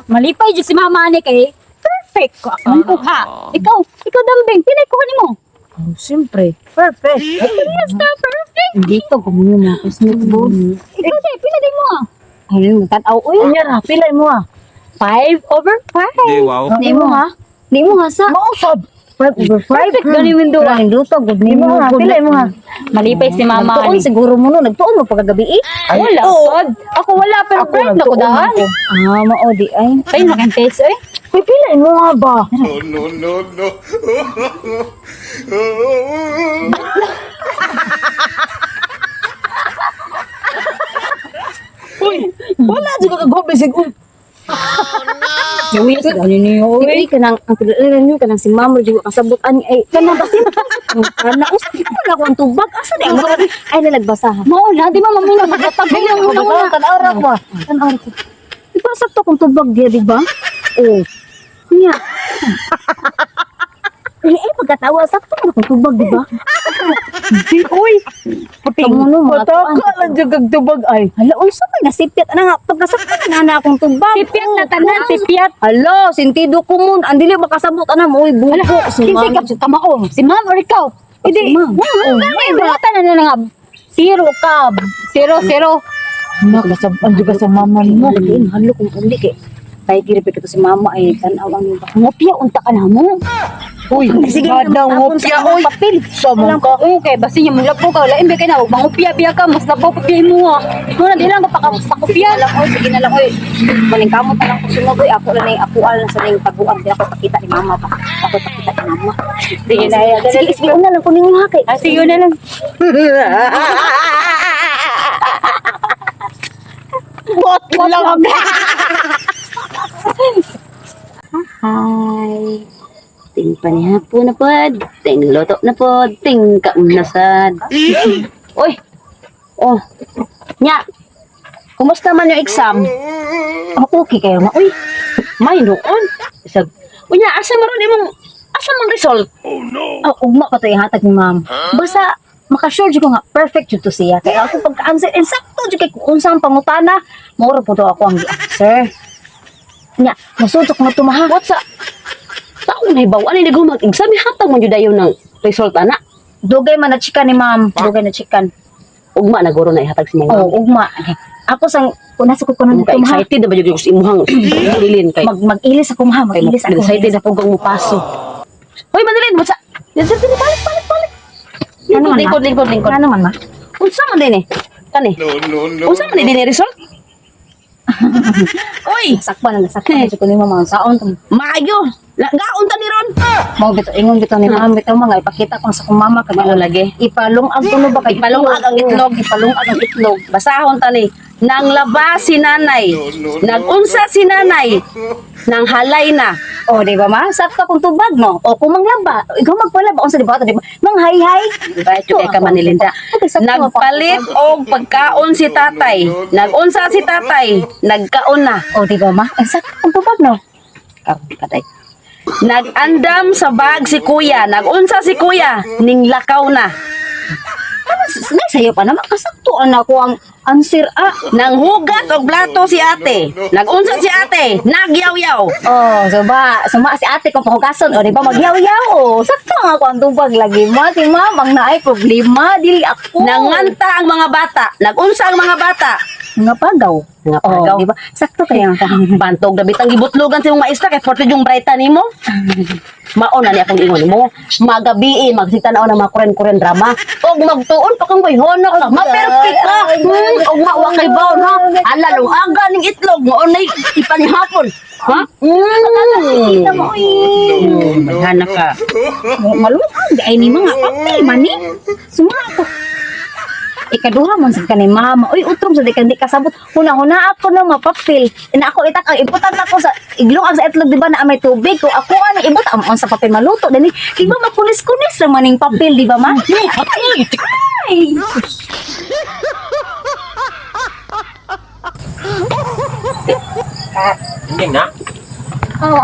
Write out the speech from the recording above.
Malipay jud si mama ani kay perfect ko akong kuha. Ikaw, ikaw dambing, pilay kuha nimo. Oh, siyempre. Perfect. Basta perfect. Dito gumunyo mo ako snowboard. Ikaw di, pila di mo ah. Ayun, tanaw oy. Unya ra, pilay mo ah. 5/5. Di, wow. Di mo ha? Di mo ha sa? Mausab. 5 over 5. Perfect gani window ah. Luto, good Di mo ha, pilay mo ha. Malipay si mama Nagtuon ani. siguro mo no, nagtuon mo pagkagabi eh. Ay, Wala oo. sad. Ako wala pero Ako bright na ko nagtuon daan. ako. Ah, mao di ay. Ay, nakantest eh. Uy, pilay mo nga ba? No, no, no, no. Uy, wala jud ka kagobisig. Uy, Uy, sa gani niyo Uy, kanang ang pinalalan niyo kanang si mama jud kasabot ani ay kanang basin kana usa na ko ang tubag asa di ang ay nalagbasa ha. Mao na, di ba mamuna maghatag Biglang mo mo na tanaw ra ko. Tan-aw ko. Di ba sakto kung tubag diya, di ba? Oo. Nya. Eh, ay, pagkatawa, sakto man akong tubag, di ba? Di, uy. Puting. Kamuno, mga Pataka tuan. lang jud kag tubag ay. Hala, unsa man nasipyat ana nga pagkasakto na na akong tubag. Sipyat na tanan, sipyat. Hala, sintido ko mun. Ang dili makasabot ana mo, uy, buko. Si Kinsa ma'am. ka kamao? Si ma'am or ikaw? Hindi. Si ma'am. Oh, Oh, tanan na nga. Zero ka. Zero, zero. Nakasab ang jud ka sa mama mo. Lagi, mahalo kung uli kay. Tayo kiri pa si mama ay tanaw ang ba. Ngopya unta ka na mo. Uy, Sige, gadang tapon sa ngopya imong oy. papel. Samong ka. Okay, basta niya mulapo ka. Wala, imbe ka na. Huwag mangupya, biya ka. Mas labaw pa biya mo ah. Muna, di lang ka pakapakupya. Alam ko, sige na lang oy. Maningkamot na lang ko sunod oy. Ako lang na yung akuan sa ning taguan. Di ako pakita ni mama pa. Ako pakita ni mama. Sige na, ya. Sige, sige, una lang kunin mo ha kay. Ah, sige na lang. Bot lang. Hi. Ting panihapon na pod, ting luto na pod, ting kaon na sad. Uy. Oh. Nya. Kumusta man yung exam? Oh, okay kayo ma. Uy. May noon. Isag. Unya, asa maron imong asa man result? Oh, no. Oh, ugma pa to ihatag ni ma'am. Basta makasure jud ko nga perfect jud to siya. Kaya ako pagka-answer insakto jud kay kung unsa ang pangutana, mao ra pud ako ang gi-answer. Nya, masutok mo tumaha. What sa sa akong nahibaw ani nagong mag-exam hatag man jud dayon ng result ana. Dugay man na chikan ni ma'am, dugay na chikan. Ugma na guro na ihatag si ma'am. Oh, ugma. Ako sang una sa ko kuno Kung ka tumaha. excited na ba jud ko sa imuhang Madeline kay Mag mag-ilis ako maha, kay mag-ilis ako. excited na pug ang mupaso. Hoy Madeline, what sa Dito dito balik balik balik. Ano man, ma? Lingkod lingkod lingkod. Ano man ma? Unsa man din eh? Kani. No, no, no. Unsa man din result? Oy, Sakpan na sakpan na ko ni mama saon to. maayo. Gaon ta ni ron. Mao bitaw ingon bitaw ni ma'am bitaw mga ipakita ko sa akong mama kay Mao lagi. Ipalungag ko no ba kay Ipalungag ang itlog. Ipalungag ang itlog. Basahon ta ni. Nang laba si nanay. No, no, no. Nagunsa si nanay. Nang halay na. O, di ba ma? Sakto kung tubag no. O kung manglaba, ikaw magpalaba unsa di ba di ba? Manghay-hay. Bayad jud kay ka Manilinda. Okay, sakto ako. Nagpalit og pagkaon si tatay. Nagunsa si tatay. Nagkaon na. O, di ba ma? Ay, sakto kung tubag no. Karon patay. Nag-andam sa bag si kuya. Nagunsa si kuya. Ninglakaw na. Nay sayo pa naman kasakto ana ko ang answer ah. Nanghugas og plato si ate. Nagunsa si ate. Nagyaw-yaw. Oh, so ba, suma si ate kung pahugason, o di ba magyaw-yaw, o. Sakto nga ako ang tubag lagi, ma. Si ma'am, ang naay problema, dili ako. Nanganta ang mga bata. Nagunsa ang mga bata. Mga pagaw. Mga pagaw. Oh, di ba? Sakto kaya ang Bantog na bitang gibutlogan sa imong maestra kay forte yung brighta nimo. Mao na ni akong ingon mo. Magabi magsita na ng mga kuren-kuren drama. Og magtuon pa kang bayhona ka. Ma-perfect ka. Og mawa kay baon ha. Ala long aga ning itlog mo nay ipanihapon. Ha? Kita mo, oy. Bayhana ka. Maluhag, ay ni mga papel, mani. Suma ako. Ikaduha man sa kani mama. Uy, utrom sa di ka di kasabot. Huna-huna ako na mapapil. Na ako itak ang ibutan ako sa iglong ang sa itlog di ba na may tubig ko. Ako ano ibutang ang sa papel maluto dani. Di ba makunis-kunis ra man ning papel di ba ma? Ay! Hindi na. Oh,